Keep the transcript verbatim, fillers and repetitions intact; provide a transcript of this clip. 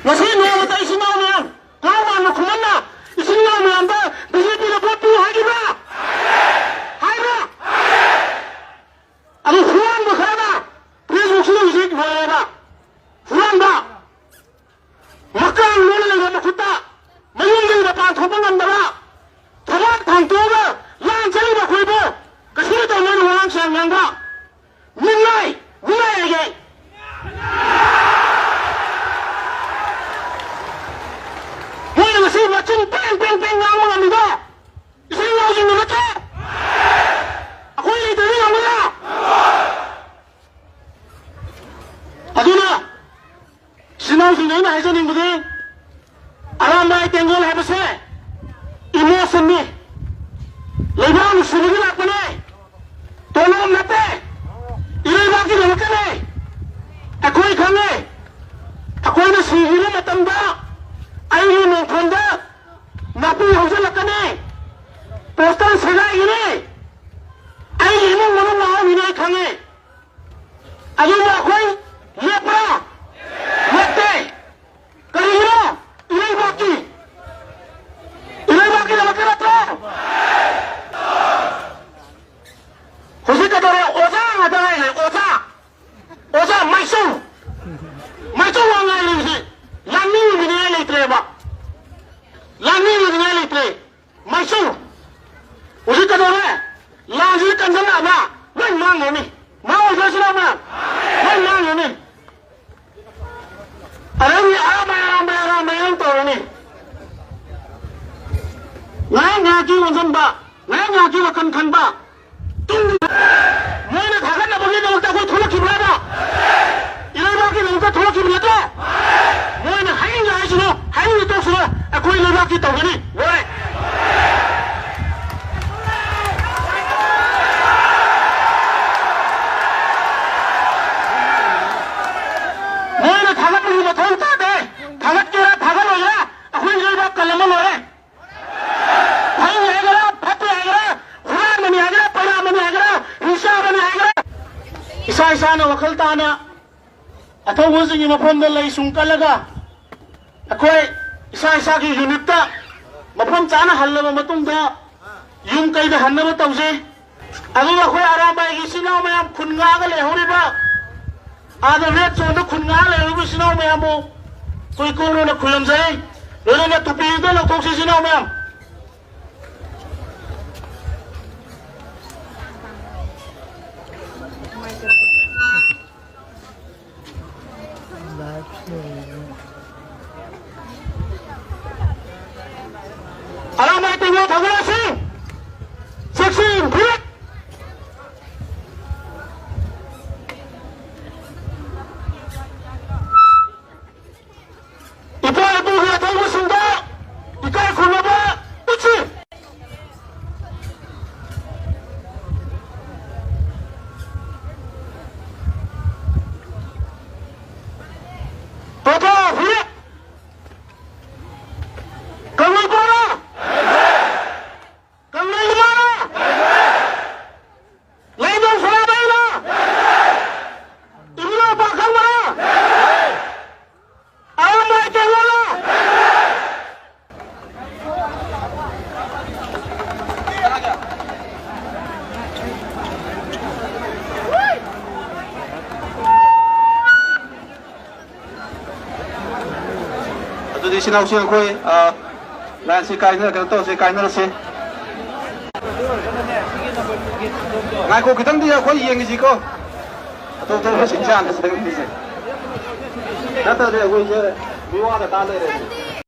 ꯉꯁꯤ ꯅꯣꯡꯃꯇ ꯏꯆꯤꯟ ꯏꯅꯥꯎ ꯃꯌꯥꯝ ꯀꯣꯔꯧ ꯃꯥꯟꯕ ꯈꯨꯃꯟꯅ ꯏꯆꯤꯟ ꯏꯅꯥꯎ ꯃꯌꯥꯝꯗ ꯕꯤ ꯖꯦ ꯄꯤꯗ ꯚꯣꯠ ꯄꯤꯌꯨ ꯍꯥꯏꯈꯤꯕ꯭ꯔꯥ? ꯍꯥꯏꯕ꯭ꯔꯥ? ꯑꯗꯨ ꯍꯨꯔꯥꯟꯕ ꯈꯔꯅ ꯐꯦꯁꯕꯨꯛꯁꯤꯗ ꯍꯧꯖꯤꯛ ꯂꯣꯏꯔꯦꯕ꯫ ꯍꯨꯔꯥꯟꯕ ꯃꯀꯥꯡ ꯂꯣꯏꯅ ꯂꯩꯕ ꯃꯈꯨꯠꯇ ꯃꯌꯨꯝꯗꯒꯤ ꯃꯄꯥꯟ ꯊꯣꯛꯄ ꯉꯝꯗꯕ, ꯊꯕꯛ ꯊꯥꯡꯇꯣꯛꯑꯒ ꯂꯥꯟ ꯆꯠꯂꯤꯕ ꯑꯩꯈꯣꯏꯕꯨ ꯀꯩꯁꯨ ꯂꯩꯇꯕ ꯃꯣꯏꯅ ꯋꯥꯉꯥꯡ ꯁꯉꯥꯡ ꯉꯥꯡꯕ꯫ ꯃꯤꯅꯥꯏ, ꯃꯤꯅꯥꯏ ꯍꯥꯏꯒꯦ꯫ ꯃꯣꯏꯅ ꯉꯁꯤ ꯃꯆꯤꯟ ꯄꯦꯡ ꯄꯦꯡ ꯄꯦꯡ ꯉꯥꯡꯕ ꯉꯝꯃꯤꯗꯣ ꯏꯆꯤꯜ ꯏꯅꯥꯎꯁꯤꯡꯗꯨ ꯅꯠꯇ꯭ꯔꯣ? ꯑꯩꯈꯣꯏ ꯂꯩꯇ꯭ꯔꯗꯤ ꯉꯝꯒꯗ꯭ꯔꯥ? ꯑꯗꯨꯅ ꯏꯆꯤꯜ ꯏꯅꯥꯎꯁꯤꯡꯗ ꯑꯩꯅ ꯍꯥꯏꯖꯅꯤꯡꯕꯗꯤ, ꯑꯔꯥꯝꯕꯥꯏ ꯇꯦꯡꯒꯣꯜ ꯍꯥꯏꯕꯁꯦ ꯏꯃꯣꯁꯟꯅꯤ, ꯂꯩꯕꯥꯛ ꯅꯨꯡꯁꯤꯕꯒꯤ ꯂꯥꯛꯄꯅꯦ, ꯇꯣꯂꯣꯞ ꯅꯠꯇꯦ, ꯏꯔꯩꯕꯥꯛꯀꯤꯗꯃꯛꯇꯅꯦ꯫ ꯑꯩꯈꯣꯏ ꯈꯪꯉꯦ, ꯑꯩꯈꯣꯏꯅ ꯁꯤꯈꯤꯕ ꯃꯇꯝꯗ ꯑꯩꯒꯤ ꯃꯤꯡꯊꯣꯟꯗ ꯅꯥꯄꯤ ꯍꯧꯖꯤꯜꯂꯛꯀꯅꯤ, ꯄꯣꯁꯇꯔ ꯁꯦꯒꯥꯏꯒꯅꯤ, ꯑꯩꯒꯤ ꯏꯃꯨꯡ ꯃꯅꯨꯡ ꯉꯥꯎꯔꯝꯃꯤꯅꯤ ꯑꯩ ꯈꯪꯉꯦ꯫ ꯑꯗꯨꯕꯨ ꯑꯩꯈꯣꯏ ꯂꯦꯞꯄ꯭ꯔꯥ? ꯂꯦꯞꯇꯦ꯫ ꯀꯔꯤꯒꯤꯅꯣ? ꯏꯔꯩꯕꯥꯛꯀꯤ, ꯏꯔꯩꯕꯥꯛꯀꯤꯗꯃꯛꯇ ꯅꯠꯇ꯭ꯔꯣ? ꯍꯧꯖꯤꯛ ꯀꯩꯗꯧꯔꯦ? ꯑꯣꯖꯥ ꯉꯥꯛꯇ ꯉꯥꯏꯔꯦ, ꯑꯣꯖꯥ꯫ ꯑꯣꯖꯥ ꯃꯥꯏꯆꯧ, ꯃꯥꯏꯆꯧ ꯉꯥꯛ ꯉꯥꯏꯔꯦ ꯍꯧꯖꯤꯛ꯫ ꯂꯥꯟꯃꯤ ꯑꯣꯏꯕꯤꯅꯤꯡꯉꯥꯏ ꯂꯩꯇ꯭ꯔꯦꯕ, ꯂꯥꯟꯃꯤ ꯑꯣꯏꯕꯤꯅꯤꯡꯉꯥꯏ ꯂꯩꯇ꯭ꯔꯦ꯫ ꯃꯥꯏꯆꯧ꯫ ꯍꯧꯖꯤꯛ ꯀꯩꯗꯧꯔꯦ? ꯂꯥꯟꯁꯤꯗꯤ ꯀꯟꯁꯤꯜꯂꯛꯑꯕ ꯂꯣꯏ ꯃꯥꯡꯈ꯭ꯔꯅꯤ꯫ ꯃꯥꯡꯉꯣꯏꯗ꯭ꯔꯣ ꯁꯤꯅ? ꯂꯣꯏ ꯃꯥꯡꯈ꯭ꯔꯅꯤ꯫ ꯑꯗꯩꯗꯤ ꯑꯔꯥꯝꯕꯥꯏ, ꯑꯔꯥꯝꯕꯥꯏ, ꯑꯔꯥꯝꯕꯥꯏ ꯑꯗꯨꯝ ꯇꯧꯔꯅꯤ꯫ ꯉꯥꯏꯍꯥꯛ ꯉꯥꯏꯍꯥꯛꯀꯤ ꯑꯣꯟꯁꯤꯟꯕ, ꯉꯥꯏꯍꯥꯛ ꯉꯥꯏꯍꯥꯛꯀꯤ ꯋꯥꯈꯜ ꯈꯟꯕ, ꯇꯨꯡꯒꯤ ꯃꯣꯏꯅ ꯊꯥꯒꯠꯅꯕꯒꯤꯗꯃꯛꯇ ꯑꯩꯈꯣꯏ ꯊꯣꯛꯂꯛꯈꯤꯕ꯭ꯔꯥꯕ? ꯃꯊꯧ ꯇꯥꯗꯦ꯫ ꯊꯥꯒꯠꯀꯦꯔꯥ ꯊꯥꯒꯠꯂꯣꯏꯒꯦꯔꯥ ꯑꯩꯈꯣꯏ ꯂꯩꯕꯥꯛ ꯀꯜꯂꯝꯃ ꯂꯣꯏꯔꯦ꯫ ꯐꯩ ꯍꯥꯏꯒꯦꯔꯥ ꯐꯠꯇꯦ ꯍꯥꯏꯒꯦꯔꯥ, ꯍꯨꯔꯥꯟꯕꯅꯤ ꯍꯥꯏꯒꯦꯔꯥ ꯄꯩꯔꯥꯕꯅꯤ ꯍꯥꯏꯒꯦꯔꯥ ꯍꯤꯡꯆꯥꯕꯅꯤ ꯍꯥꯏꯒꯦꯔꯥ, ꯏꯁꯥ ꯏꯁꯥꯅ ꯋꯥꯈꯜ ꯇꯥꯅ ꯑꯊꯧꯕꯁꯤꯡꯒꯤ ꯃꯐꯝꯗ ꯂꯩ ꯁꯨꯡ ꯀꯠꯂꯒ ꯑꯩꯈꯣꯏ ꯏꯁꯥ ꯏꯁꯥꯒꯤ ꯌꯨꯅꯤꯠꯇ ꯃꯐꯝ ꯆꯥꯅ ꯍꯜꯂꯕ ꯃꯇꯨꯡꯗ ꯌꯨꯝ ꯀꯩꯗ ꯍꯟꯅꯕ ꯇꯧꯖꯩ꯫ ꯑꯗꯨꯒ ꯑꯩꯈꯣꯏ ꯑꯔꯥꯝꯕꯥꯏꯒꯤ ꯏꯆꯤꯟ ꯏꯅꯥꯎ ꯃꯌꯥꯝ ꯈꯨꯟ ꯉꯥꯛꯑꯒ ꯂꯩꯍꯧꯔꯤꯕ, ꯑꯥꯗ ꯔꯦꯠ ꯖꯣꯟꯗ ꯈꯨꯟ ꯉꯥꯛꯑ ꯂꯩꯍꯧꯔꯤꯕ ꯏꯆꯤꯟ ꯏꯅꯥꯎ ꯃꯌꯥꯝꯕꯨ ꯑꯩꯈꯣꯏ ꯀꯣꯛꯅꯅ ꯈꯨꯔꯨꯝꯖꯩ꯫ ꯂꯣꯏꯅꯅ ꯇꯨꯄꯤꯗ ꯂꯧꯊꯣꯛꯁꯤ ꯏꯆꯤꯟ ꯏꯅꯥꯎ ꯃꯌꯥꯝ꯫ ꯑꯔꯥꯝꯕꯥꯏ ꯇꯦꯡꯒꯣꯜ ꯊꯧꯒꯠꯂꯁꯤ꯫ ꯆꯦꯛꯁꯤꯟ ꯐꯨꯔꯨꯞ꯫ ꯏꯄꯥ ꯏꯄꯨꯒꯤ ꯑꯊꯧꯕꯁꯤꯡꯗ ꯏꯀꯥꯏ ꯈꯨꯝꯅꯕ ꯎꯠꯁꯤ꯫ ꯄꯣꯊꯥ ꯐꯨꯔꯨꯞ꯫ ꯀꯪꯂꯩꯄꯥꯛꯅ! ꯀꯪꯂꯩ ꯏꯃꯥꯅ! ꯂꯩꯃꯔꯦꯟ ꯁꯅꯥꯃꯍꯤꯅ! ꯏꯕꯨꯙꯧ ꯄꯥꯈꯪꯕꯅ! ꯑꯔꯥꯝꯕꯥꯏ ꯇꯦꯡꯒꯣꯜꯅ! ꯑꯗꯨꯗꯤ ꯏꯆꯤꯟ ꯏꯅꯥꯎꯁꯤꯡ ꯑꯩꯈꯣꯏ, ꯑ, ꯂꯥꯏꯟꯁꯤ ꯀꯥꯏꯅ ꯀꯩꯅꯣ ꯇꯧꯁꯦ, ꯀꯥꯏꯅꯔꯁꯦ꯫ ꯉꯥꯏꯈꯣ, ꯈꯤꯇꯪꯗꯤ ꯑꯩꯈꯣꯏ ꯌꯦꯡꯉꯤꯁꯤꯀꯣ꯫ ꯑꯇꯣꯞ ꯑꯇꯣꯞꯄ ꯁꯤꯡ ꯆꯥꯅ ꯆꯪꯉꯛꯈꯤꯁꯦ꯫ ꯅꯠꯇ꯭ꯔꯗꯤ ꯑꯩꯈꯣꯏꯁꯦ ꯃꯤꯋꯥꯒ ꯇꯥ ꯂꯩꯔꯦ꯫